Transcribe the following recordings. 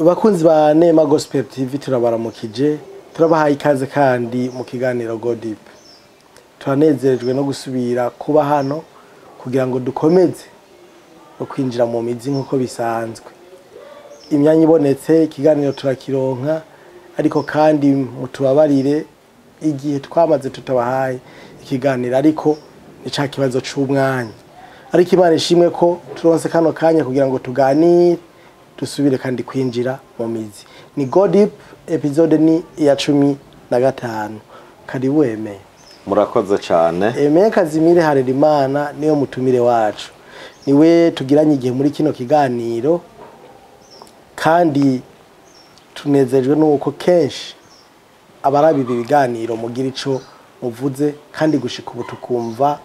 Bakunzi ba Nema Gospel TV, turabaramukije, turabahaye ikaze kandi mu kiganiro Go Deep. Turanezerejwe no gusubira kuba hano kugira ngo dukomeze no kwinjira mu mizi nk'uko bisanzwe. Imyanya ibonetse ikiganiro turakironka, ariko kandi mutubabarire igihe twamaze tutabahaye ikiganiro, ariko ni ca kibazo c'umwanya. Ariko Imana ishimwe ko turonse kano kanya kugira ngo tuganire, dusubire kandi kwinjira mu mizi. Ni Go Deep, episode ni iya 15. Karibu Aime. Murakoze cyane. Aime Kazimire Harerimana niyo mutumire wacu, niwe tugiranye igihe muri kino kiganiro, kandi tunezejwe nuko kenshi abaraba ibi biganiro mugira ico muvuze, kandi gushika ubu tukumva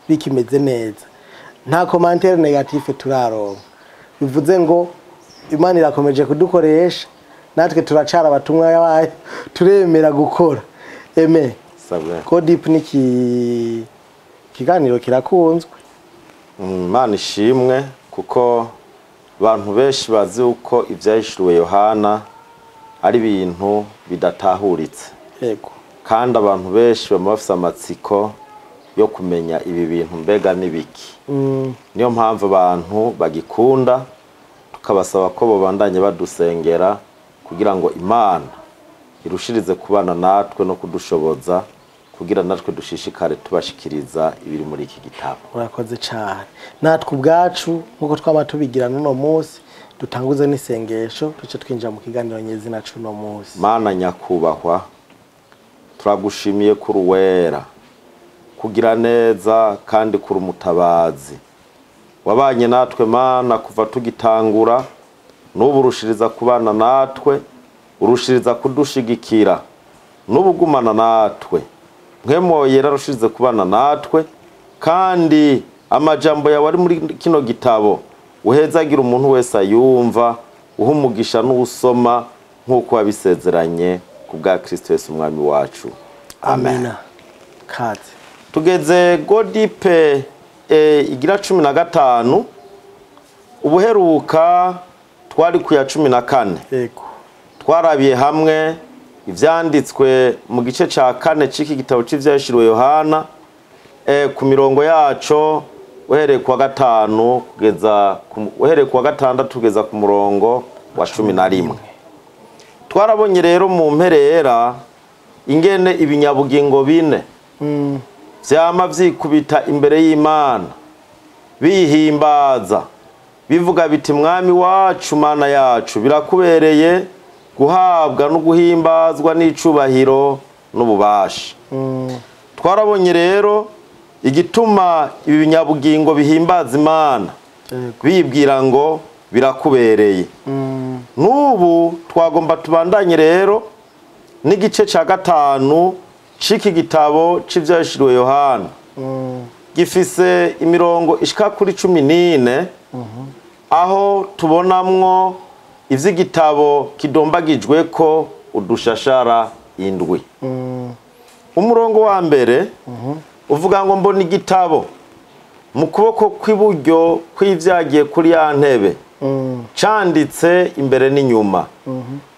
bikimeze neza, nta commentaire négative turaronka. Bivuze ngo Imana irakomeje kudukoresha, natwe turacara abatumwa bayo, turemera gukora. Aime. Sabwe. Go Deep ni kiganiro kirakunzwe. Imana ishimwe kuko abantu benshi bazi uko ivyahishuriwe Yohana ari ibintu bidatahuritse. Kandi abantu benshi bama bafise amatsiko yo kumenya ibi bintu mbega n'ibiki. Niyo mpamvu abantu bagikunda, tukabasaba ko bobandanye badusengera kugira ngo Imana irushirize kubana natwe no kudushoboza kugira natwe dushishikare tubashikiriza ibiri muri iki gitabo. Murakoze cyane. Natwe ubwacu nkuko twama tubigira n'uno munsi, dutanguze n'isengesho duce twinjira mu kiganiro nyezina c'uno munsi. Mana nyakubahwa, turagushimiye kuri uwera, kugira neza kandi kuri umutabazi. Wabanye natwe Mana kuva tugitangura, n'ubu urushiriza kubana natwe, urushiriza kudushigikira, n'ubu ugumana natwe. Mpwemu yera arushirize kubana natwe, kandi amajambo yawe ari muri kino gitabo uhezagira umuntu wese ayumva, uha umugisha n'usoma nk'uko wabisezeranye ku bwa Kristo Yesu umwami wacu. Amen. Amina. Kaze. Tugeze Go Deep igira 15, ubuheruka twari ku ya 14. Twarabiye hamwe ivyanditswe mu gice ca 4 c'iki gitabo c'ivyahishuriwe Yohana, ku mirongo yaco uhereye kuwa gatanu kugeza ku, uhereye kuwa gatandatu kugeza ku murongo wa 11. Twarabonye rero mu mperera ingene ibinyabugingo bine vyama vyikubita imbere y'Imana bihimbaza bivuga biti mwami wacu Mana yacu, birakubereye guhabwa no guhimbazwa n'icubahiro n'ububasha. Twarabonye rero igituma ibi binyabugingo bihimbaza Imana bibwira ngo birakubereye. N'ubu twagomba tubandanye rero n'igice ca 5 c'iki gitabo c'ivyahishuriwe Yohana. Gifise imirongo ishika kuri 14, aho tubonamwo ivy'igitabo kidombagijweko udushashara 7. Umurongo wa mbere uvuga ngo mbona igitabo mu kuboko kw'iburyo kw'ivyagiye kuri ya ntebe, canditse imbere n'inyuma,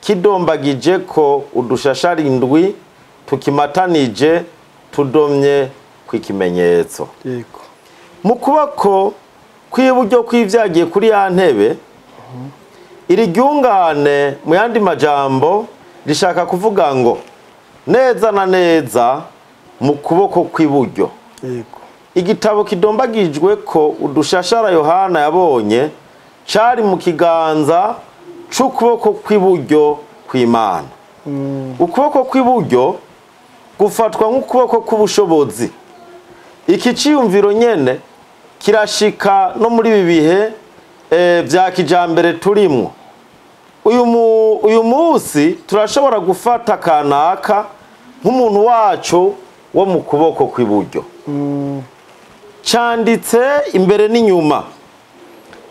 kidombagije ko udushashara 7 tukimatanije tudomye kw'ikimenyetso. Mu kuboko kw'iburyo kw'ivyagiye kuri ya ntebe, iri ryungane mu yandi majambo rishaka kuvuga ngo neza na neza mu kuboko kw'iburyo. Igitabo kidombagijwe ko udushashara Yohana yabonye cari mu kiganza c'ukuboko kw'iburyo kw'Imana. Ukuboko kw'iburyo gufatwa nk'ukuboko k'ubushobozi. Iki ciyumviro nyene kirashika no muri ibi bihe vya kijambere turimwo. Uyu munsi turashobora gufata kanaka nk'umuntu wacu wo mu kuboko kw'iburyo. Canditse imbere n'inyuma.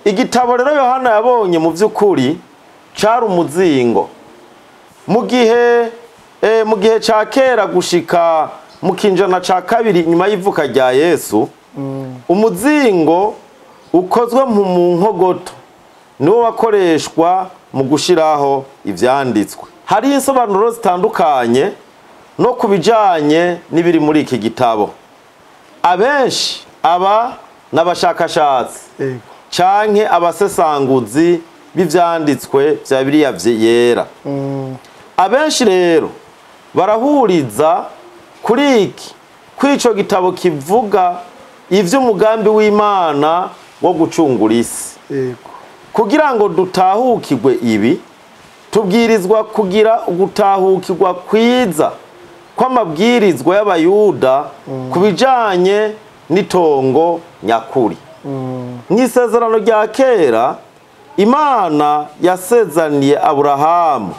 Igitabo rero Yohana yabonye mu vy'ukuri cari umuzingo. Mu gihe ca kera gushika mu kinjana ca 2 nyuma y'ivuka rya Yesu, umuzingo ukozwe mu nkogoto niwo wakoreshwa mu gushiraho ivyanditswe. Hari insobanuro zitandukanye no kubijanye n'ibiri muri iki gitabo. Abenshi aba n'abashakashatsi canke abasesanguzi b'ivyanditswe vya Bibiliya yera. Abenshi rero barahuriza kuri iki, kw'ico gitabo kivuga ivy'umugambi w'Imana wo gucungura isi. Kugira ngo dutahukirwe ibi, tubwirizwa kugira ugutahukirwa kwiza kw'amabwirizwa y'Abayuda ku bijanye n'itongo nyakuri. Mw'isezerano rya kera, Imana yasezaniye Aburahamu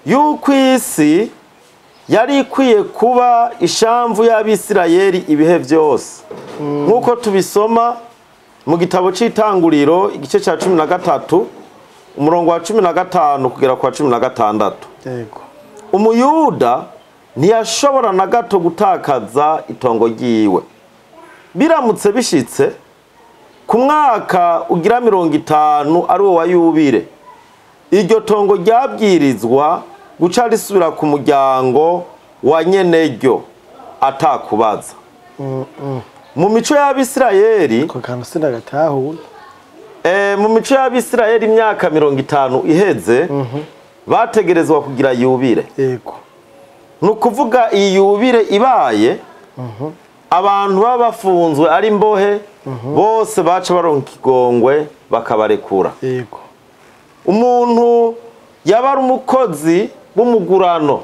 yuko isi yari ikwiye kuba ishamvu y'Abisirayeli ibihe byose, nk'uko tubisoma mu gitabo c'Itanguriro igice ca 13 umurongo wa 15 kugera kwa 16. Umuyuda ntiyashobora na gato gutakaza itongo ryiwe. Biramutse bishitse ku mwaka ugira 50 ari wo wa yubire, iryo tongo ryabwirizwa guca risubira ku muryango wa nyeneryo atakubaza. Mu mico y'Abisirayeli, mu mico y'Abisirayeli imyaka 50 iheze bategerezwa kugira yubire. Nukuvuga iyi yubire ibaye, abantu baba bafunzwe ari imbohe bose baca baronka ikigongwe bakabarekura. Umuntu yaba ari umukozi w'umugurano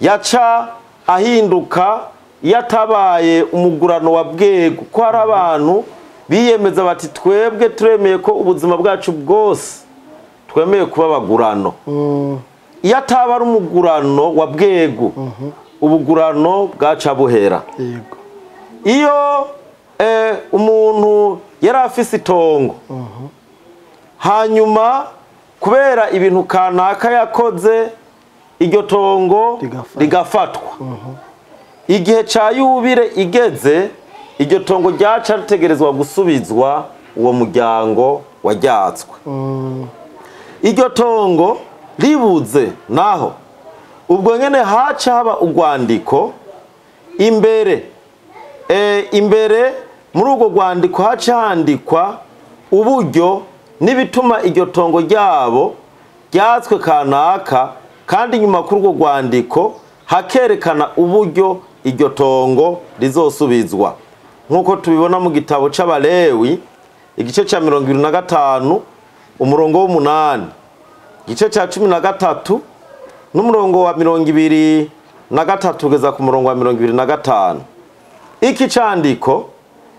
yaca ahinduka yatabaye umugurano wa bwego, ko hari abantu biyemeza bati twebwe turemeye ko ubuzima bwacu bwose twemeye kuba abagurano. Iyo ataba ari umugurano wa bwego, ubugurano bwaca buhera. Iyo umuntu yari afise itongo, hanyuma kubera ibintu kanaka yakoze iryo tongo rigafatwa, igihe ca yubire igeze iryo tongo ryaca ritegerezwa gusubizwa uwo muryango waryatswe. Iryo tongo ribuze naho ubwo nyene haca haba urwandiko imbere, imbere muri urwo rwandiko haca handikwa uburyo n'ibituma iryo tongo ryabo ryatswe kanaka, kandi nyuma kuri urwo rwandiko hakerekana uburyo iryo tongo rizosubizwa, nk'uko tubibona mu gitabo c'Abalewi igice ca 25 umurongo w'8, igice ca 13 n'umurongo wa 23 kugeza ku murongo wa 25. Iki candiko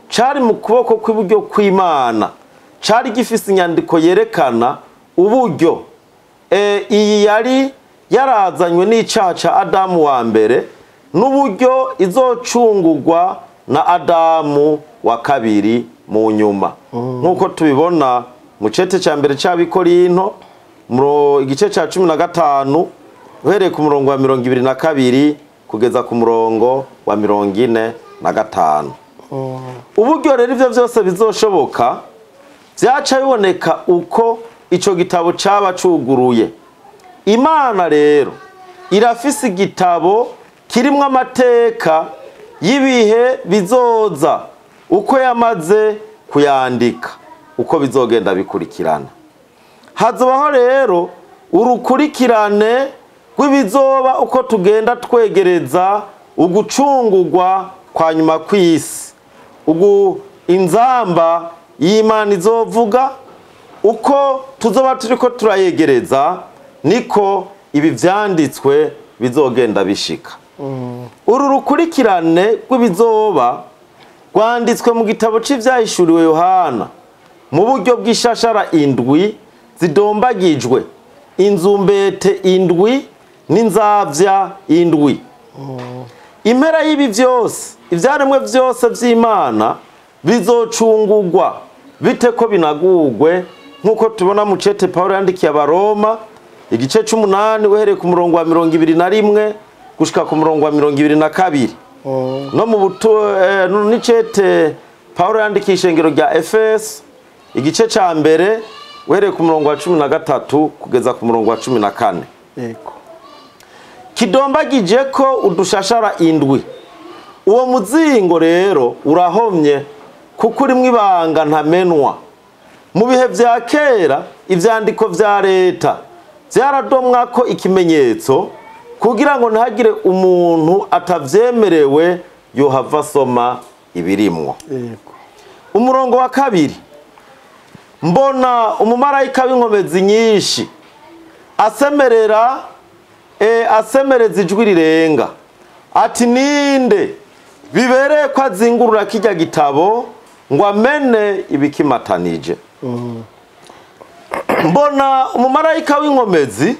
cari mu kuboko kw'iburyo kw'Imana, cari gifise inyandiko yerekana uburyo iyi yari yarazanywe n'icaha ca Adamu wa mbere n'uburyo izocungurwa na Adamu wa kabiri mu nyuma, nk'uko tubibona mu cete ca mbere c'Abikorinto igice ca 15 uhereye ku murongo wa 22 kugeza ku murongo wa 45. Uburyo rero ivyo vyose bizoshoboka vyaca biboneka uko ico gitabo caba cuguruye. Imana rero irafise igitabo kirimwo amateka y'ibihe bizoza, uko yamaze kuyandika, uko bizogenda bikurikirana. Hazobaho rero urukurikirane rw'ibizoba uko tugenda twegereza ugucungurwa kwa nyuma kw'isi. Ugu inzamba y'Imana izovuga, uko tuzoba turiko turayegereza niko ibi vyanditswe bizogenda bishika. Uru rukurikirane rw'ibizoba rwanditswe mu gitabo c'ivyahishuriwe Yohana mu buryo bw'ishashara indwi zidombagijwe, inzumbete indwi n'inzavya indwi. Impera y'ibi vyose, ivyaremwe vyose vy'Imana bizocungurwa bite ko binagurwe, nk'uko tubona mu cete Paulo yandikiye Abaroma igice c'umunani uhereye ku murongo wa 21 gushika ku murongo wa 22. No mu n'icete Paulo yandikiye ishengero rya Efeso igice ca mbere uhereye ku murongo wa 13 kugeza ku murongo wa 14. Yego. Kidombagije ko udushashara 7. Uwo muzingo rero urahomye kuko urimwo ibanga ntamenwa. Mu bihe vya kera ivyandiko vya leta vyaradomwa ko ikimenyetso kugira ngo ntihagire umuntu atavyemerewe yohava asoma ibirimwo. Yego. Umurongo wa 2, mbona umumarayika w'inkomezi nyinshi asemereza ijwi rirenga ati: ninde bibereye ko azingurura kirya gitabo ngo amene ibikimatanije? Mbona umumarayika w'inkomezi.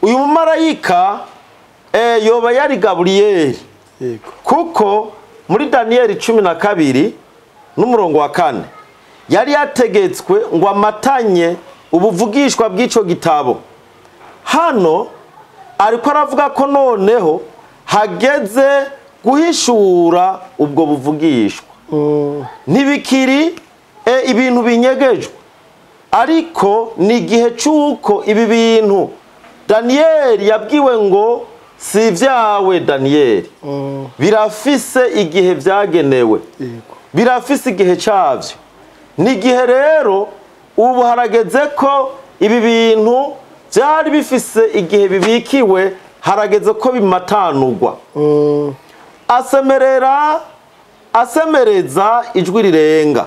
Uyu mumarayika yoba yari Gaburiyeli. Yego. Kuko muri Daniyeli 12 n'umurongo wa 4 yari yategetswe ngo amatanye ubuvugishwa bw'ico gitabo. Hano ariko aravuga ko noneho hageze guhishura ubwo buvugishwa. Ntibikiri ibintu binyegejwe, ariko ni igihe c'uko ibi bintu Daniyeli yabwiwe ngo si ivyawe Daniyeli, birafise igihe vyagenewe, Yego. birafise igihe cavyo. Ni igihe rero ubu harageze ko ibi bintu vyari bifise igihe bibikiwe, harageze ko bimatanurwa. Asemereza ijwi rirenga.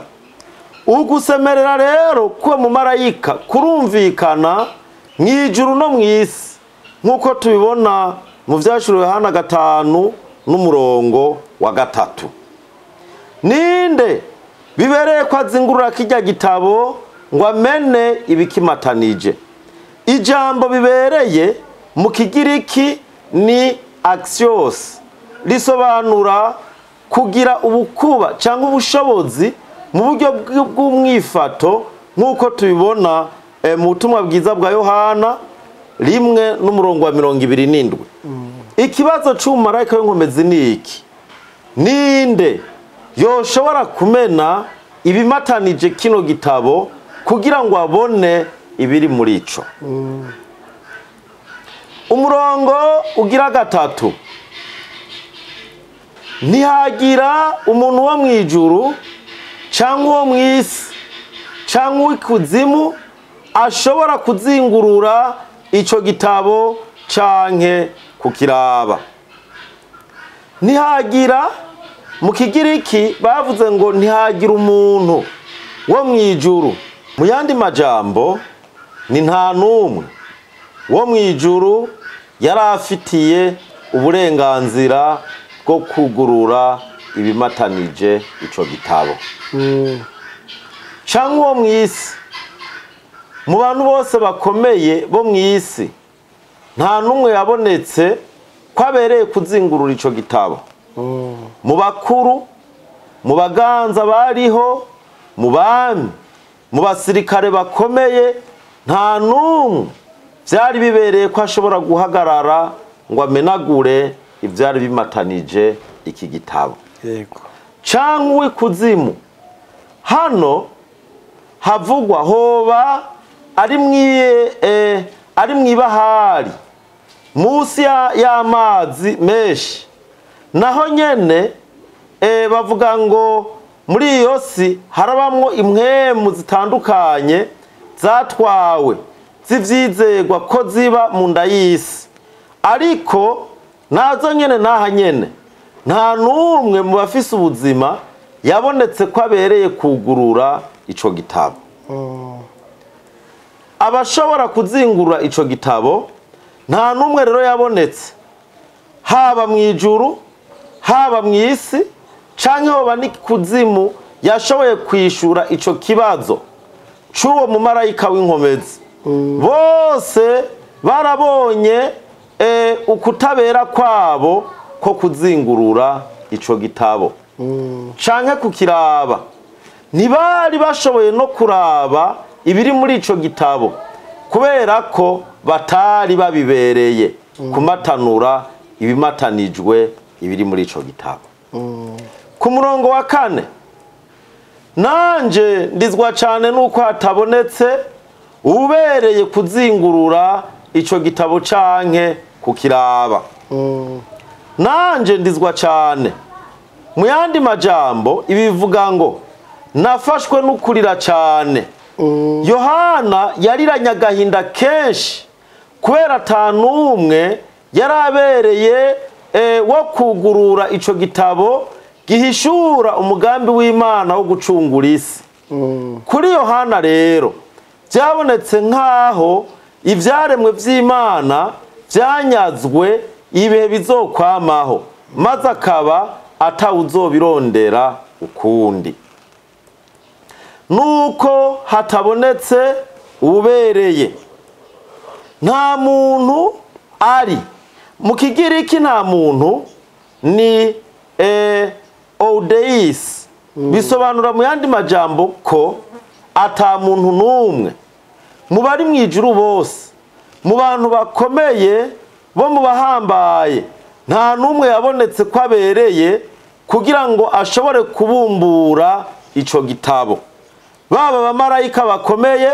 Ugusemerera rero kuwo mumarayika kurumvikana mw'ijuru no mw'isi, nk'uko tubibona mu vyashuriwe Yohana 5 n'umurongo wa 3. Ninde bibereye ko azingurura kirya gitabo ngo amene ibikimatanije? Ijambo bibereye mu Kigiriki ni axios, risobanura kugira ubukuba cyangwa ubushobozi mu buryo bw'umwifato, nk'uko tubibona mu butumwa bwiza bwa Yohana 1 n'umurongo wa 27. Ikibazo c'umumarayika w'inkomezi ni iki: ninde yoshobora kumena ibimatanije kino gitabo kugira ngo abone ibiri muri ico? Umurongo ugira 3, ntihagira umuntu wo mw'ijuru cyangwa uwo mw'isi cyangwa uw'ikuzimu ashobora kuzingurura ico gitabo canke kukiraba. Ntihagira, mu Kigiriki bavuze ngo ntihagira umuntu wo mw'ijuru. Mu yandi majambo ni nta n'umwe wo mw'ijuru yari afitiye uburenganzira bwo kugurura ibimatanije ico gitabo, canke uwo mw'isi. Mu bantu bose bakomeye bo mw'isi nta n'umwe yabonetse ko abereye kuzingurura ico gitabo. Mu bakuru, mu baganza bariho, mu bami, mu basirikare bakomeye, nta n'umwe vyari bibereye ko ashobora guhagarara ngo amenagure ivyari bimatanije iki gitabo. Yego. Canke uw'ikuzimu. Hano havugwa hoba ari mw'ibahari munsi y'amazi menshi. Naho nyene bavuga ngo muri iyo si harabamwo impwemu zitandukanye zatwawe z'ivyizegwa ko ziba mu nda y'isi, ariko nazo nyene naha nyene nta n'umwe mu bafise ubuzima yabonetse ko abereye kugurura ico gitabo. Abashobora kuzingurura ico gitabo nta n'umwe rero yabonetse, haba mw'ijuru, haba mw'isi, canke hoba n'ikuzimu yashoboye kwishura ico kibazo c'uwo mumarayika w'inkomezi. Bose barabonye ukutabera kwabo ko kuzingurura ico gitabo canke kukiraba. Ntibari bashoboye no kuraba ibiri muri ico gitabo kubera ko batari babibereye kumatanura ibimatanijwe ibiri muri ico gitabo. Ku murongo wa 4, nanje ndizwa cane nuko hatabonetse ubereye kuzingurura ico gitabo canke kukiraba. Nanje ndizwa cane. Mu yandi majambo ibivuga ngo nafashwe n'ukurira cane. Yohana yariranye agahinda kenshi kubera atanumwe yarabereye wo kugurura ico gitabo gihishura umugambi w'Imana wo gucungura isi. Kuri Yohana rero byabonetse nkaho ivyaremwe vy'Imana vyanyazwe ibihe bizokwamaho, maze akaba atawuzobirondera ukundi. Nuko hatabonetse ubereye, nta muntu ari mu Kigiriki, nta muntu ni oudeis, bisobanura mu yandi majambo ko ata muntu n'umwe mu bari mu ijuru bose, mu bantu bakomeye bo mu bahambaye, nta n'umwe yabonetse ko abereye kugira ngo ashobore kubumbura ico gitabo. Baba abamarayika bakomeye,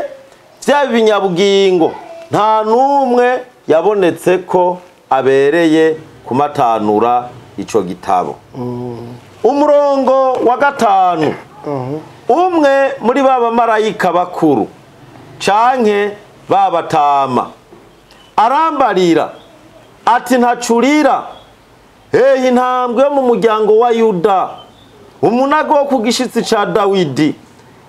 byaba ibinyabugingo, nta n'umwe yabonetse ko abereye kumatanura ico gitabo. Umurongo wa 5, umwe muri ba bamarayika bakuru canke babatama arambarira ati ntacurira, hehe intambwe yo mu muryango wa Yuda, umunago wo ku gishitsi ca Dawidi,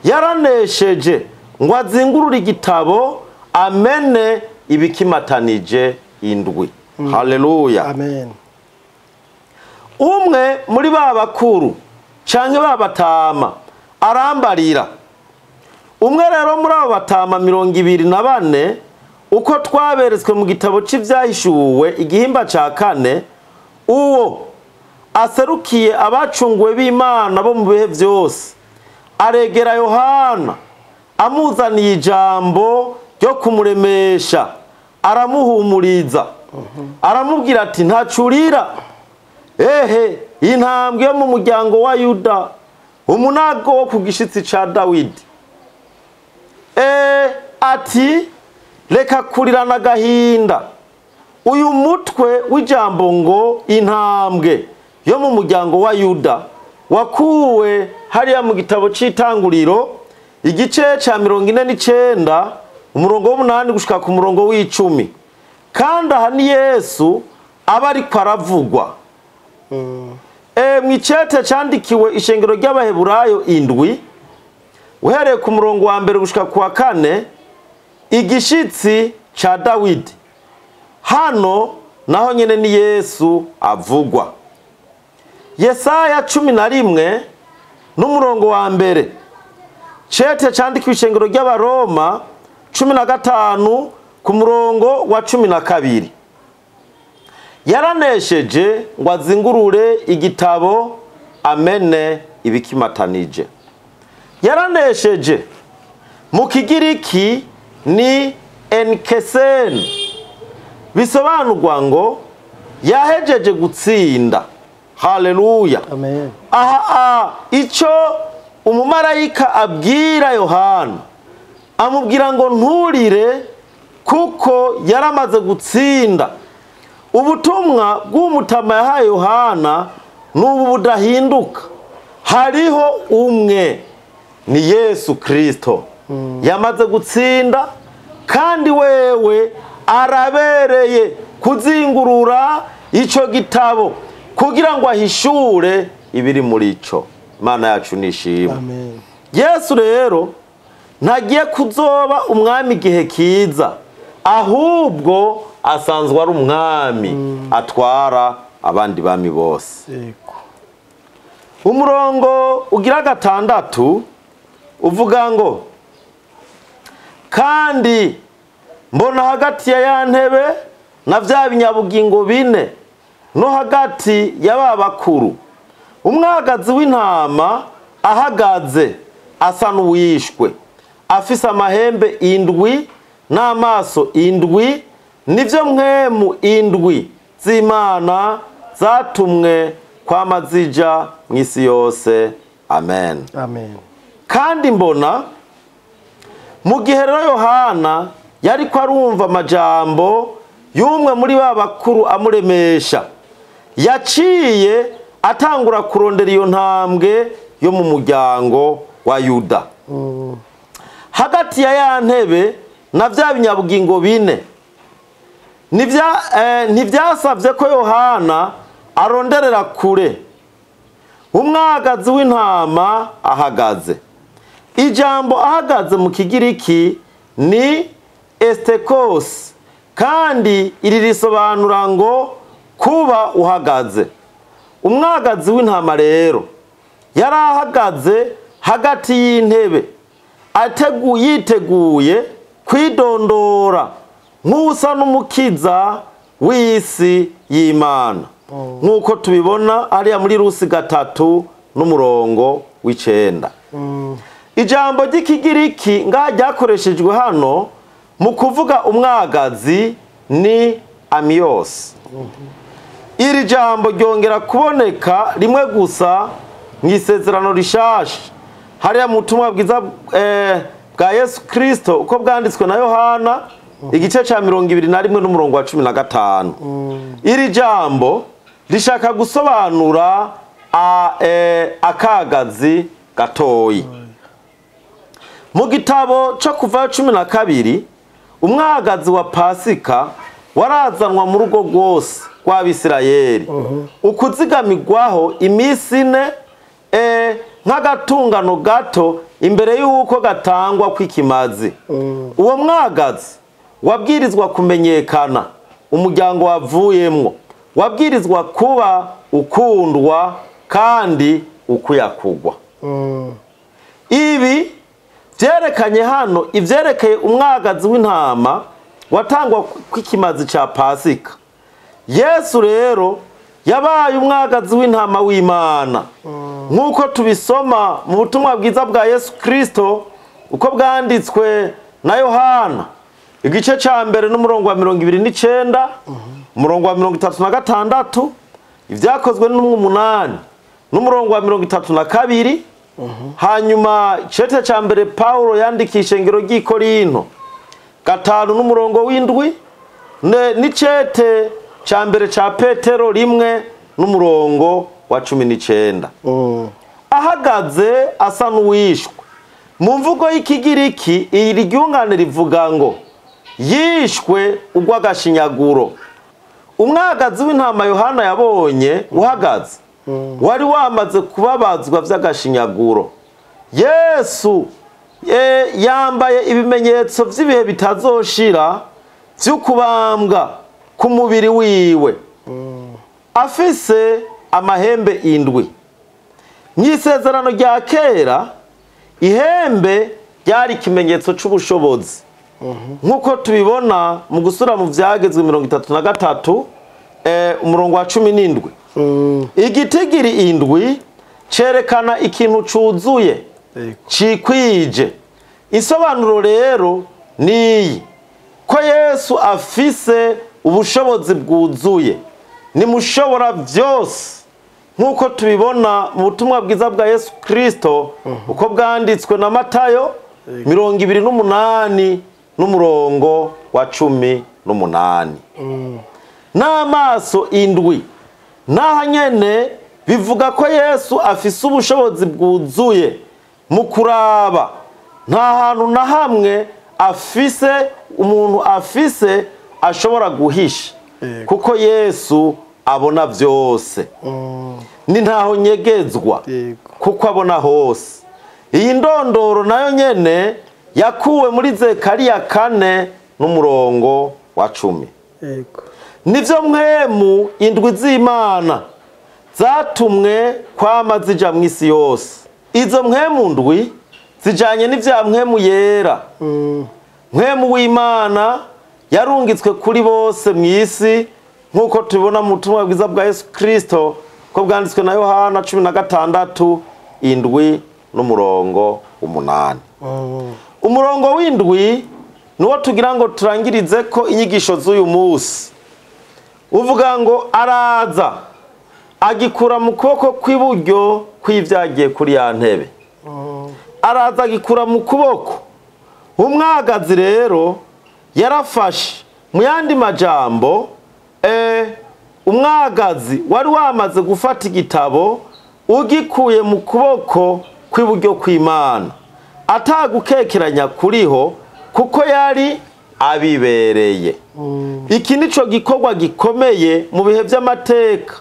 yaranesheje ngo azingurure igitabo amene ibikimatanije indwi. Haleluya. Amen. Umwe muri ba bakuru canke babatama arambarira. Umwe rero muri abo batama 24, uko twaberetswe mu gitabo c'ivyahishuwe igihimba ca 4, uwo aserukiye abacunguwe b'Imana bo mu bihe vyose, aregera Yohana amuzaniye ijambo ryo kumuremesha, aramuhumuriza, aramubwira ati ntacurira, ehe intambwe yo mu muryango wa Yuda, umunago wo ku gishitsi ca Dawidi. Ati reka kurirana agahinda. Uyu mutwe w'ijambo ngo intambwe yo mu muryango wa Yuda wakuwe hariya mu gitabo c'itanguriro igice ca 49 umurongo w'8 gushika ku murongo w'10. Kandi aha ni Yesu aba ariko aravugwa. Mw'icete candikiwe ishengero ry'Abaheburayo 7, uhereye ku murongo wa 1 gushika ku wa 4, igishitsi ca Dawidi. Hano naho nyene ni Yesu avugwa. Yesaya 11 n'umurongo wa 1, cete candikiwe ishengero ry'Abaroma 15 ku murongo wa 12. Yaranesheje ngo azingurure igitabo amene ibikimatanije. Yaranesheje mu Kigiriki ni enkesen, bisobanurwa ngo yahejeje gutsinda. Haleluya. Amen. Aha ico umumarayika abwira Yohana, amubwira ngo nturire kuko yaramaze gutsinda. Ubutumwa bw'umutama yahaye Yohana n'ubu budahinduka. Hariho umwe, ni Yesu Kristo, yamaze gutsinda, kandi wewe arabereye kuzingurura ico gitabo kugira ngo ahishure ibiri muri ico. Imana yacu nishimwe. Amen. Yesu rero ntagiye kuzoba umwami igihe kiza, ahubwo asanzwe ari umwami atwara abandi bami bose. Umurongo ugira 6 uvuga ngo kandi mbona hagati ya ya ntebe na vya binyabugingo bine no hagati ya ba bakuru umwagazi w'intama ahagaze asa n'uwishwe, afise amahembe 7 n'amaso 7, nivyo mpwemu 7 z'Imana zatumwe kwamazija mw'isi yose. Amen. Amen. Kandi mbona Mu gihe rero Yohana yariko arumva amajambo y'umwe muri ba bakuru amuremesha, yaciye atangura kurondera iyo ntambwe yo mu muryango wa Yuda. Hagati ya ya ntebe na vya binyabugingo bine, ntivyasavye ko Yohana aronderera kure. Umwagazi w'intama ahagaze. Ijambo ahagaze mu Kigiriki ni estekos, kandi iri risobanura ngo kuba uhagaze. Umwagazi w'intama rero yari ahagaze hagati y'intebe, yiteguye kwidondora nk'usa n'umukiza w'isi y'Imana, nk'uko tubibona hariya muri Rusi 3 n'umurongo w'9. Ijambo ry'Ikigiriki ngaha ryakoreshejwe hano mu kuvuga umwagazi ni amios. Iri jambo ryongera kuboneka rimwe gusa mu Isezerano Rishasha, hariya mu butumwa bwiza bwa Yesu Kristo uko bwanditswe na Yohana, igice ca 21 n'umurongo wa 15. Iri jambo rishaka gusobanura akagazi gatoyi. Mu gitabo co Kuva 12, umwagazi wa Pasika warazanwa mu rugo rwose rw'Abisirayeli, ukuzigamirwaho iminsi ine nk'agatungano gato imbere y'uko gatangwa kw'ikimazi. Uwo mwagazi wabwirizwa kumenyekana umuryango wavuyemwo, wabwirizwa kuba ukundwa kandi ukuyakugwa. Ibi vyerekanye hano ivyerekeye umwagazi w'intama watangwa kw'ikimazi ca Pasika. Yesu rero yabaye umwagazi w'intama w'Imana, nk'uko tubisoma mu butumwa bwiza bwa Yesu Kristo uko bwanditswe na Yohana, igice ca 1 n'umurongo wa 29, umurongo wa 36, ivyakozwe n'umunani n'umurongo wa 32. Hanyuma icete ca 1 Paulo yandikisha ingero ry'i Korinto 5 n'umurongo w'7, n'icete ca 1 ca Petero 1 n'umurongo wa 19. Ahagaze asa n'uwishwe. Mu mvugo y'Ikigiriki iri ryungane rivuga ngo yishwe urw'agashinyaguro. Umwagazi w'intama Yohana yabonye uhagaze wari wamaze kubabazwa vy'agashinyaguro. Yesu yambaye ibimenyetso vy'ibihe bitazoshira vy'ukubambwa ku mubiri wiwe, afise amahembe 7. Mw'isezerano rya kera ihembe ryari ikimenyetso c'ubushobozi, nk'uko tubibona mu gusura mu Vyagezwe 33 umurongo wa 17. Igitigiri 7 cerekana ikintu cuzuye cikwije. Isobanuro rero niyi ko Yesu afise ubushobozi bwuzuye, ni mushobora vyose, nk'uko tubibona mu butumwa bwiza bwa Yesu Kristo uko bwanditswe na Matayo 28 n'umurongo wa 18. N'amaso 7 naha nyene bivuga ko Yesu afise ubushobozi bwuzuye mu kuraba. Nta hantu na hamwe afise umuntu afise ashobora guhisha, kuko Yesu abona vyose. Ni ntaho nyegezwa, kuko abona hose. Iyi ndondoro nayo nyene yakuwe muri Zekariya 4 n'umurongo wa 10. Nivyo mpwemu 7 z'Imana zatumwe kwama zija mw'isi yose. Izo mpwemu 7 zijanye n'ivya mpwemu yera. Mpwemu w'Imana yarungitswe kuri bose mw'isi, nk'uko tubibona mu butumwa bwiza bwa Yesu Kristo ko bwanditswe na Yohana 16 7 n'umurongo 8. Umurongo w'7 nuwo tugira ngo turangirize ko inyigisho z'uyu munsi. Uvuga ngo araza agikura mu kuboko kw'iburyo kw'ivyagiye kuri ya ntebe. Araza agikura mu kuboko Umwagazi rero yarafashe, mu yandi majambo umwagazi wari wamaze gufata igitabo ugikuye mu kuboko kw'iburyo kw'Imana, atagukekeranya kuriho, kuko yari abibereye. Iki nico gikorwa gikomeye mu bihe by'amateka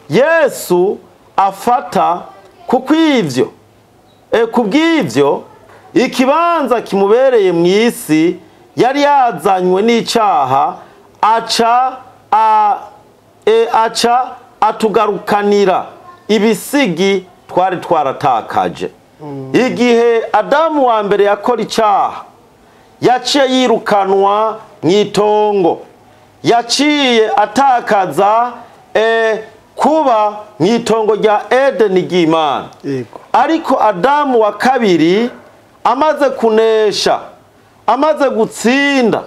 Yesu afata, kuko ivyo kubw'ivyo ikibanza kimubereye mu isi yari yazanywe n'icaha, aca atugarukanira ibisigi twari twaratakaje. Igihe Adamu wa mbere yakora icaha, yaciye yirukanwa mu itongo, yaciye atakaza kuba mu itongo rya Edeni ry'Imana. Ariko Adamu wa kabiri amaze kunesha, amaze gutsinda,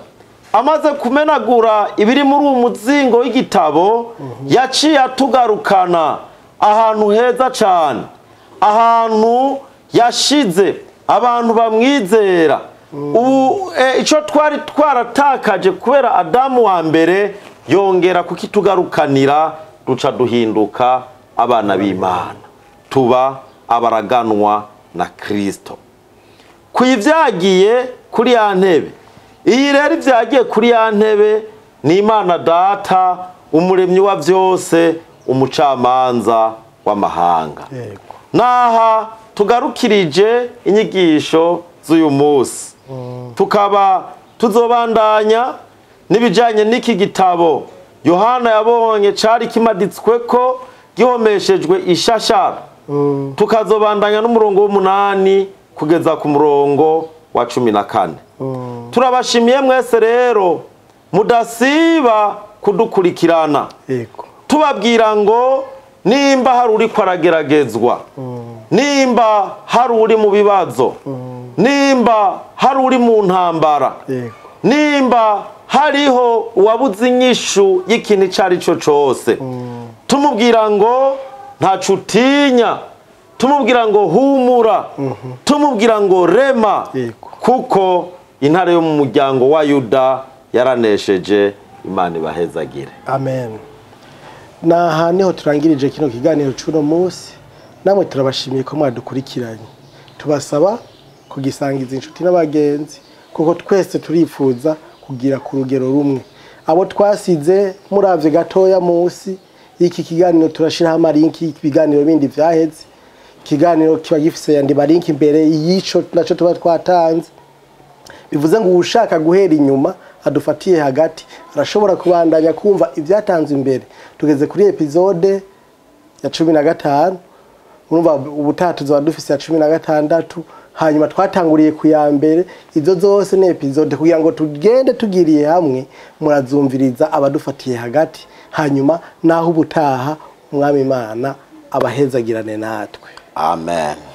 amaze kumenagura ibiri muri uwo muzingo w'igitabo, yaciye atugarukana ahantu heza cyane, ahantu yashize abantu bamwizera. Ubu icyo twari twaratakaje kubera Adamu wa mbere, yongera kukitugarukanira, duca duhinduka abana b'Imana, tuba abaraganwa na Kristo. Kwivyagiye kuri ya ntebe, iyi rero ivyagiye kuri ya ntebe ni Imana Data, umuremyi wa vyose, umucamanza w'amahanga. Naha tugarukirije inyigisho z'uyu munsi, tukaba tuzobandanya n'ibijanye n'iki gitabo Yohana yabonye cari kimaditsweko gihomeshejwe ishashara. Tukazobandanya n'umurongo w'8 kugeza ku murongo wa 14. Turabashimiye mwese rero mudasiba kudukurikirana. Tubabwira ngo nimba hari uri kwarageragezwa, nimba hari uri mu bibazo, nimba hari uri mu ntambara, nimba hariho uwabuze inyishu y'ikintu icyo ari cyo cyose, tumubwira ngo ntacu utinya, tumubwira ngo humura, tumubwira ngo rema, kuko intare yo mu muryango wa Yuda yaranesheje. Imana ibahezagire. Amen. Naha niho turangirije kino kiganiro c'uno munsi. Namwe turabashimiye ko mwadukurikiranye. Tubasaba kugisangiza inshuti n'abagenzi, kuko twese turifuza kugira ku rugero rumwe. Abo twasize muravye gatoya munsi iki kiganiro, turashiraho amalinki y'ibiganiro bindi vyaheze. Ikiganiro kiba gifise yandi malinki imbere y'ico naco tuba twatanze. Bivuze ngo ushaka guhera inyuma adufatiye hagati arashobora kubandanya kumva ivyatanze imbere. Tugeze kuri episode ya 15, urumva ubutaha tuzoba dufise ya 16, hanyuma twatanguriye ku ya mbere. Izo zose ni episode kugira ngo tugende tugiriye hamwe, murazumviriza abadufatiye hagati. Hanyuma naho ubutaha, Umwami Imana abahezagirane natwe. Amen.